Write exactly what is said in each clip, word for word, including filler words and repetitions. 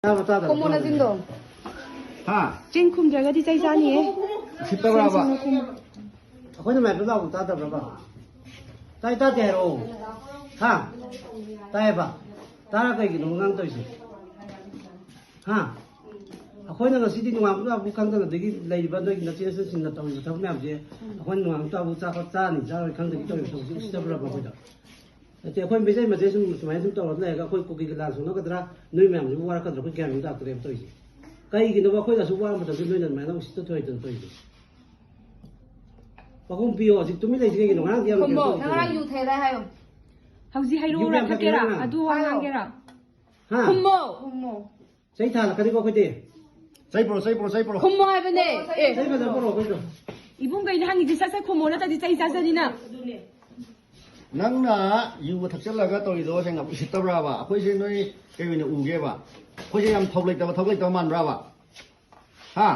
ꯆꯥꯕ ꯆꯥꯗꯕ ꯈꯨꯝꯃꯣ ꯅꯆꯤꯟꯗꯣ꯫ ꯍꯥ? ꯆꯤꯟ ꯈꯨꯝꯗ꯭ꯔꯒꯗꯤ ꯆꯩ ꯆꯥꯅꯤꯌꯦ꯫ ꯎꯁꯤꯠꯇꯕ꯭ꯔꯕ? ꯆꯤꯟ ꯈꯨꯝꯃꯣ, ꯈꯨꯝꯃꯣ꯫ ꯑꯩꯈꯣꯏꯅ ꯃꯥꯏꯕ ꯂꯥꯎꯕ ꯇꯥꯗꯕ꯭ꯔꯕ? ꯇꯥꯏ ꯇꯥꯗꯦ ꯍꯥꯏꯔꯛꯑꯣ꯫ ꯍꯥ? ꯇꯥꯏꯌꯦꯕ? ꯇꯥꯔ ꯀꯩꯒꯤꯅꯣ ꯉꯥꯡ ꯇꯧꯔꯤꯁꯦ? ꯍꯥ? ꯑꯩꯈꯣꯏꯅ ꯉꯁꯤꯗꯤ ꯅꯣꯡꯉꯥꯟꯕ ꯅꯨꯃꯤꯠ ꯈꯪꯗꯅ ꯑꯗꯒꯤ ꯂꯩꯔꯤꯕ ꯅꯣꯏꯒꯤ ꯅꯆꯦ ꯅꯆꯟꯁꯤꯡꯅ ꯇꯧꯔꯤꯕ ꯊꯕꯛ ꯃꯌꯥꯝꯁꯦ ꯑꯩꯈꯣꯏꯅ ꯅꯣꯡꯉꯥꯟꯕ ꯅꯨꯃꯤꯠ ꯆꯥꯕ ꯆꯥꯅꯤ ꯆꯥꯔꯣꯏ ꯈꯪꯗꯕꯤ ꯇꯧꯔꯤꯕ ꯊꯕꯛꯁꯦ ꯎꯁꯤꯠꯇꯕ꯭ꯔꯕ ꯑꯩꯈꯣꯏꯗ? ꯅꯠꯇꯦ, ꯑꯩꯈꯣꯏ ꯃꯩꯇꯩ ꯃꯆꯦ ꯁꯨꯝ ꯁꯨꯃꯥꯏꯅ ꯁꯨꯝ ꯇꯧꯔꯒ ꯂꯩꯔꯒ ꯑꯩꯈꯣꯏ ꯀꯨꯀꯤꯒꯤ ꯂꯥꯟ ꯁꯣꯛꯅꯒꯗ꯭ꯔꯥ, ꯅꯣꯏ ꯃꯌꯥꯝꯁꯤꯕꯨ ꯋꯥꯔꯛꯀꯗ꯭ꯔꯥ, ꯑꯩꯈꯣꯏ ꯒ꯭ꯌꯥꯟ ꯃꯦꯟ ꯇꯥꯗ꯭ꯔꯦꯕ ꯇꯧꯔꯤꯁꯦ꯫ ꯀꯩꯒꯤꯅꯣꯕ ꯑꯩꯈꯣꯏꯗ ꯑꯁꯨꯛ ꯋꯥꯔ ꯃꯇꯝꯗ ꯅꯣꯏꯅ ꯑꯗꯨꯃꯥꯏꯅ ꯎꯁꯤꯠꯇ ꯊꯣꯛꯑꯣꯏꯗꯅ ꯇꯧꯔꯤꯁꯦ? ꯄꯥꯎꯈꯨꯝ ꯄꯤꯌꯣ, ꯍꯧꯖꯤꯛ ꯇꯨꯃꯤꯟ ꯂꯩꯁꯤ ꯀꯩꯒꯤꯅꯣ? ꯉꯔꯥꯡꯗꯤ ꯌꯥꯝ ꯈꯨꯝꯃꯣ, ꯀꯩꯅꯣ ꯇꯧꯗꯅ꯫ ꯉꯔꯥꯡ ꯌꯨ ꯊꯛꯑꯦꯗꯥꯏ ꯍꯥꯏꯌꯣ꯫ ꯍꯧꯖꯤꯛ ꯌꯨ ꯍꯩꯔꯣꯔꯥ ꯀꯌꯥꯝ ꯊꯛꯀꯦꯔꯥ? ꯊꯛꯀꯦ ꯅꯪ? ꯑꯗꯨ ꯍꯥꯏꯌꯣ꯫ ꯉꯥꯡꯒꯦꯔꯥ? ꯍꯥ? ꯈꯨꯝꯃꯣ꯫ ꯈꯨꯝꯃꯣ꯫ ꯆꯩ ꯊꯥꯔꯛꯀꯅꯤꯀꯣ ꯑꯩꯈꯣꯏꯗꯤ꯫ ꯆꯩ ꯄꯨꯔꯛꯑꯣ, ꯆꯩ ꯄꯨꯔꯛꯑꯣ, ꯆꯩ ꯄꯨꯔꯛꯑꯣ꯫ ꯈꯨꯝꯃꯣ ꯍꯥꯏꯕꯅꯦ꯫ ꯑꯦ꯫ ꯆꯩ ꯐꯖꯅ ꯄꯨꯔꯛꯑꯣ ꯑꯩꯈꯣꯏꯗꯣ꯫ ꯏꯕꯨꯡ ꯀꯩꯅꯣ ꯍꯪꯉꯤꯁꯦ? ꯁꯠ ꯁꯠ ꯈꯨꯝꯃꯣ, ꯅꯠꯇ꯭ꯔꯗꯤ ꯆꯩ ꯆꯥꯖꯅꯤ ꯅꯪ꯫ ꯅꯪꯅ ꯌꯨꯒ ꯊꯛꯆꯜꯂꯒ ꯇꯧꯔꯤꯗꯣ ꯁꯦꯡꯅ ꯎꯁꯤꯠꯇꯕ꯭ꯔꯥꯕ? ꯑꯩꯈꯣꯏꯁꯦ ꯅꯣꯏ ꯀꯩ ꯑꯣꯏꯅ ꯎꯒꯦꯕ? ꯑꯩꯈꯣꯏꯁꯦ ꯌꯥꯝ ꯊꯧ ꯂꯩꯇꯕ, ꯊꯧ ꯂꯩꯇꯕ ꯃꯥꯟꯕ꯭ꯔꯥꯕ? ꯍꯥ?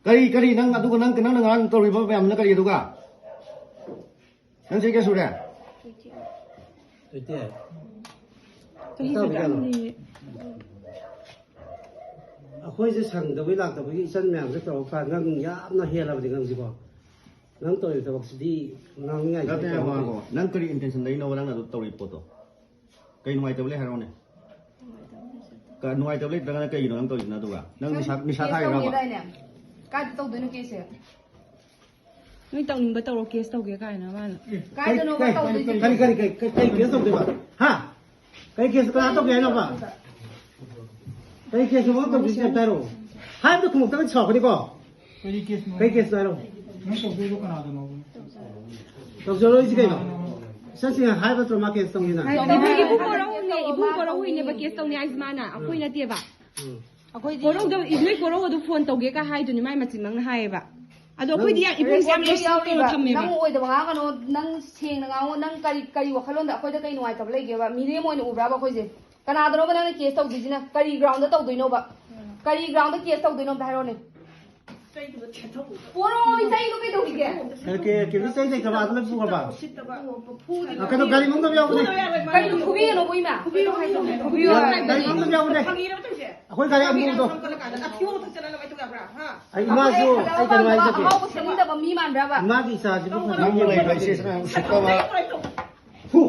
ꯀꯔꯤ, ꯀꯔꯤ ꯅꯪ ꯑꯗꯨꯒ ꯅꯪ, ꯅꯪꯅ ꯉꯔꯥꯡ ꯇꯧꯔꯤꯕ ꯃꯌꯥꯝꯗꯨꯅ ꯀꯔꯤ ꯑꯗꯨꯒ? ꯅꯪ ꯆꯍꯤ ꯀꯌꯥ ꯁꯨꯔꯦ? Twenty eight. ꯆꯍꯤ ꯏꯇꯥꯎꯗꯤ ꯀꯌꯥꯅꯣ? ꯈꯤꯇꯪꯗꯤ ꯑꯩꯈꯣꯏꯁꯦ ꯁꯪꯗꯕꯩ ꯂꯥꯛꯇꯕꯒꯤ ꯏꯆꯟ ꯃꯌꯥꯝꯁꯦ ꯇꯧꯔꯀꯥꯟꯗ ꯅꯪ ꯌꯥꯝꯅ ꯍꯦꯜꯂꯕꯅꯤ ꯅꯪꯁꯤꯀꯣ꯫ ꯅꯪ ꯇꯧꯔꯤꯕ ꯊꯕꯛꯁꯤꯗꯤ ꯉꯥꯡꯅꯤꯡꯉꯥꯏ ꯅꯠꯇꯦ, ꯂꯩꯇꯕ ꯉꯥꯏꯈꯣ, ꯉꯥꯛꯇꯅꯤ꯫ ꯉꯥꯏꯈꯣ꯫ ꯅꯪ ꯀꯔꯤ intention ꯗꯩꯅꯣꯕ ꯅꯪꯅ ꯑꯗꯨ ꯇꯧꯔꯤ ꯄꯣꯠꯇꯣ? ꯀꯩ ꯅꯨꯡꯉꯥꯏꯇꯕ ꯂꯩ ꯍꯥꯏꯔꯛꯑꯣꯅꯦ? ꯀ-, ꯅꯨꯡꯉꯥꯏꯇꯕ ꯂꯩꯇ꯭ꯔꯒꯅ ꯀꯩꯒꯤꯅꯣ ꯅꯪ ꯇꯧꯔꯤꯁꯤꯅ ꯑꯗꯨꯒ? ꯅꯪ ꯅꯤꯁꯥ, ꯅꯤꯁꯥ case ꯊꯥꯛꯏꯔꯕ? ꯇꯧꯒꯦꯗꯥꯏꯅꯦ? ꯀꯥꯏꯗ ꯇꯧꯗꯣꯏꯅꯣ case ꯁꯦ? ꯅꯣꯏ ꯇꯧꯅꯤꯡꯕ ꯇꯧꯔꯣ, case ꯇꯧꯒꯦ ꯀꯥꯏꯅ ꯃꯥꯅ꯫ ꯀꯥꯏꯗꯅꯣꯕ ꯀꯩ, ꯀꯩ, ꯇꯧꯗꯣꯏꯁꯤꯕꯣ? ꯀꯔꯤ, ꯀꯔꯤ, ꯀꯩ, ꯀꯩ, ꯀꯩ case ꯇꯧꯗꯣꯏꯕ? ꯍꯥ? ꯀꯩ case ꯀꯅꯥ ꯇꯧꯒꯦ ꯍꯥꯏꯅꯣꯕ? ꯀꯩ case ꯅꯣ ꯇꯧꯗꯣꯏꯁꯦ ꯑꯝꯇ ꯍꯥꯏꯔꯛꯑꯣ꯫ ꯍꯥꯏꯕꯗ ꯈꯨꯝꯃꯛꯇꯕꯗꯤ ꯁꯥꯎꯔꯛꯀꯅꯤꯀꯣ꯫ ꯀꯔꯤ case ꯅꯣ? ꯀꯩ case ꯅꯣ ꯍꯥꯏꯔꯛꯑꯣ꯫ ꯅꯪ ꯇꯧꯗꯣꯏꯗꯣ ꯀꯅꯥꯗꯅꯣꯕ? ꯇꯧꯖꯔꯣꯏꯁꯤ ꯀꯩꯅꯣ꯫ ꯏꯆꯟꯁꯤꯡꯅ ꯍꯥꯏꯕ ꯅꯠꯇ꯭ꯔꯣ ꯃꯥ case ꯇꯧꯅꯤꯅ? ꯏꯕꯨꯡ ꯀꯣꯔꯧꯅꯦ, ꯏꯕꯨꯡ ꯀꯣꯔꯧ ꯍꯣꯏꯅꯦꯕ case ꯇꯧꯅꯤ ꯍꯥꯏꯁꯦ ꯃꯥꯅ, ꯑꯩꯈꯣꯏ ꯅꯠꯇꯦꯕ꯫ ꯎꯝ꯫ ꯑꯩꯈꯣꯏꯗꯤ ꯀꯣꯔꯧꯗ, ꯅꯣꯏ ꯀꯣꯔꯧ ꯑꯗꯨ phone ꯇꯧꯒꯦ ꯀꯥꯏ ꯍꯥꯏꯗꯨꯅꯤ ꯃꯥꯏ ꯃꯆꯤꯟꯃꯛꯅ ꯍꯥꯏꯌꯦꯕ꯫ ꯑꯗꯣ ꯑꯩꯈꯣꯏꯗꯤ ꯌꯥꯝ, ꯏꯕꯨꯡꯁꯦ ꯌꯥꯝ record ꯂꯣꯏ respect ꯇꯧꯔ ꯌꯥꯎꯔꯤꯕ꯫ ꯊꯝꯃꯦꯕ꯫ ꯅꯪ ꯑꯣꯏꯗꯕ ꯉꯥꯡꯒꯅꯨ, ꯅꯪ ꯁꯦꯡꯅ ꯉꯥꯡꯉꯣ, ꯅꯪ ꯀꯔꯤ, ꯀꯔꯤ ꯋꯥꯈꯜꯂꯣꯟꯗ ꯑꯩꯈꯣꯏꯗ ꯀꯔꯤ ꯅꯨꯡꯉꯥꯏꯇꯕ ꯂꯩꯒꯦꯕ? ꯃꯤꯔꯦꯝ ꯑꯣꯏꯅ ꯎꯕ꯭ꯔꯥꯕ ꯑꯩꯈꯣꯏꯁꯦ? ꯀꯅꯥꯗꯅꯣꯕ ꯅꯪꯅ case ꯇꯧꯗꯣꯏꯁꯤꯅ? ꯀꯔꯤ ground ꯇꯧꯗꯣꯏꯅꯣꯕ? ꯀꯔꯤ ground case ꯇꯧꯗꯣꯏꯅꯣ ꯑꯝꯇ ꯍꯥꯏꯔꯛꯑꯣꯅꯦ꯫ ꯄꯣꯔꯣ, ꯏꯆꯩꯗꯣ ꯀꯩꯗꯧꯔꯤꯒꯦ? ꯀꯦ-, ꯀꯦ-, ꯀꯦꯕꯤ ꯆꯩ ꯂꯩꯇꯕ ꯑꯗꯨ ꯂꯣꯏ ꯄꯨꯈ꯭ꯔꯕ? ꯎꯁꯤꯠꯇꯕ꯫ ꯑ, ꯀꯩꯅꯣ, ꯒꯥꯔꯤ ꯃꯅꯨꯡꯗ ꯌꯥꯎꯕꯅꯦ꯫ ꯐꯨꯗꯣꯏ ꯌꯥꯔꯣꯏ, ꯃꯥ꯫ ꯀꯩꯅꯣ, ꯐꯨꯕꯤꯒꯅꯣꯕ, ꯏꯃꯥ꯫ ꯐꯨꯕꯤꯌꯣ ꯍꯥꯏꯗꯣ꯫ ꯐꯨꯕꯤꯌꯣ ꯍꯥꯏꯗꯣ꯫ ꯒꯥꯔꯤ ꯃꯅꯨꯡꯗ ꯌꯥꯎꯕꯅꯦ꯫ ꯐꯥꯒꯤꯔꯣ ꯇꯧꯔꯤꯁꯦ? ꯑꯩꯈꯣꯏ ꯒꯥꯔꯤ ꯑꯃꯨꯕꯗꯣ꯫ ꯐꯥꯒꯤꯔꯣ, ꯁꯝ ꯀꯜꯂꯀꯥꯟꯗ ꯅꯥꯊꯤꯕꯣꯡꯗꯣ ꯊꯛꯆꯜꯂꯒ ꯀꯃꯥꯏꯅ ꯇꯧ ꯌꯥꯕ꯭ꯔꯥ? ꯍꯥ? ꯑꯩ ꯏꯃꯥꯁꯨ ꯑꯩ ꯀꯩꯅꯣ ꯍꯥꯏꯖꯒꯦ꯫ ꯑꯍꯥꯎꯕ ꯁꯦꯝꯅꯤꯡꯗꯕ ꯃꯤ ꯃꯥꯟꯕ꯭ꯔꯕ? ꯏꯃꯥꯒꯤ ꯏꯆꯥꯁꯤꯕꯨ ꯐꯖꯅ ꯅꯪ ꯂꯩꯕ ꯏꯆꯦꯁꯤꯅ ꯎꯁꯤꯠꯇꯕ꯫ ꯐꯨ꯫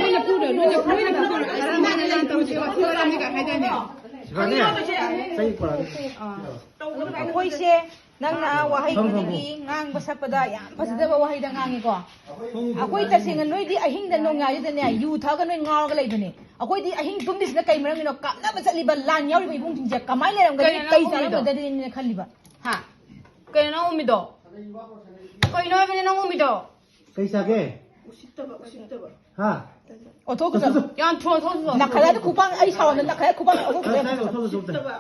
ꯅꯣꯏꯅ ꯐꯨꯔꯣꯏ, ꯅꯣꯏꯅ ꯐꯨꯔꯣꯏ, ꯅꯣꯏꯅ ꯐꯨꯔꯣꯏ꯫ ꯏꯃꯥꯅ ꯅꯪ ꯇꯧꯔꯤꯁꯦ ꯋꯥꯊꯤ ꯋꯥꯔꯦꯝꯅꯦ ꯀꯥꯏ ꯍꯥꯏꯗꯥꯏꯅꯦ? ꯁꯤꯕꯥꯅꯤ, ꯆꯩ ꯄꯨꯔꯛꯑꯅꯤ꯫ ꯑꯩꯈꯣꯏꯁꯦ ꯅꯪꯅ ꯋꯥꯍꯩ ꯐꯝ, ꯐꯝ, ꯈꯨꯗꯤꯡꯒꯤ ꯉꯥꯡꯕ ꯁꯛꯄꯗ ꯌꯥꯝ ꯐꯖꯗꯕ ꯋꯥꯍꯩꯗ ꯉꯥꯡꯉꯤꯀꯣ꯫ ꯑꯩꯈꯣꯏ ꯇꯁꯦꯡꯅ ꯅꯣꯏꯗꯤ ꯑꯍꯤꯡꯗ ꯅꯣꯡꯌꯥꯏꯗꯅꯦ ꯌꯨ ꯊꯛꯑꯒ ꯅꯣꯏ ꯉꯥꯎꯔꯒ ꯂꯩꯕꯅꯦ꯫ ꯑꯩꯈꯣꯏꯗꯤ ꯑꯍꯤꯡ ꯇꯨꯝꯗ꯭ꯔꯤꯁꯤꯅ ꯀꯩ ꯃꯔꯝꯒꯤꯅꯣ? ꯀꯥꯞꯅꯕ ꯆꯠꯂꯤꯕ ꯂꯥꯟ ꯌꯥꯎꯔꯤꯕ ꯏꯕꯨꯡꯁꯤꯡꯁꯦ ꯀꯃꯥꯏꯅ ꯂꯩꯔꯝꯒꯅꯤ? ꯀꯩꯅꯣ ꯅꯪ ꯀꯩ ꯎꯝꯃꯤꯗꯣ? ꯆꯥꯔꯝꯒꯗꯗꯤꯅ ꯈꯜꯂꯤꯕ? ꯍꯥ? ꯀꯩꯅꯣ ꯅꯪ ꯎꯝꯃꯤꯗꯣ? ꯀꯩꯅꯣ ꯍꯥꯏꯕꯅꯤ ꯅꯪ ꯎꯝꯃꯤꯗꯣ? ꯀꯩ ꯆꯥꯒꯦ? ꯎꯁꯤꯠꯇꯕ, ꯎꯁꯤꯠꯇꯕ꯫ ꯍꯥ? ꯑꯣꯊꯣꯛꯈꯤꯁꯅꯨ꯫ ꯌꯥꯝ ꯊꯨꯅ ꯊꯣꯛꯈꯤꯁꯅꯨ꯫ ꯅꯈꯥꯏꯗ ꯈꯨꯄꯥꯛ ꯑꯩ ꯁꯥꯎꯔꯝꯗ ꯅꯈꯥꯏꯗ ꯈꯨꯄꯥꯛ ꯑꯣꯊꯣꯛꯈꯤꯁꯅꯨ꯫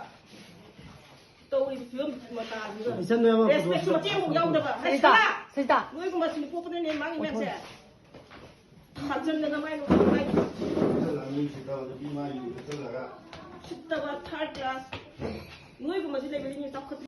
ꯇꯧꯔꯤꯕ ꯐꯤꯕꯝ ꯃꯇꯥꯁꯤꯒ꯫ ꯏꯆꯟ ꯃꯌꯥꯝ ꯑꯃ ꯔꯦꯁꯄꯦꯛꯁꯨ ꯃꯇꯦꯡ ꯑꯃꯨꯛ ꯌꯥꯎꯗꯕ꯫ Sister, sister. ꯅꯣꯏꯒꯨꯝꯕ ꯁꯤꯅꯤ ꯄꯣꯛꯄꯅꯅꯦ ꯃꯥꯒꯤ ꯃꯌꯥꯝꯁꯦ꯫ ꯊꯥꯖꯟꯗꯅ ꯃꯥꯏ ꯅꯨꯡꯁꯤꯠ ꯃꯥꯏ꯫ ꯆꯠꯂꯒ ꯃꯤ ꯁꯤꯠꯇꯕ ꯅꯨꯄꯤ ꯃꯥꯒꯤ ꯌꯨꯝꯗ ꯆꯠꯂꯒ꯫ ꯁꯤꯠꯇꯕ third class꯫ ꯅꯣꯏꯒꯨꯝꯕꯁꯤ ꯂꯩꯕꯗꯤ ꯃꯤ ꯆꯥꯎꯈꯠ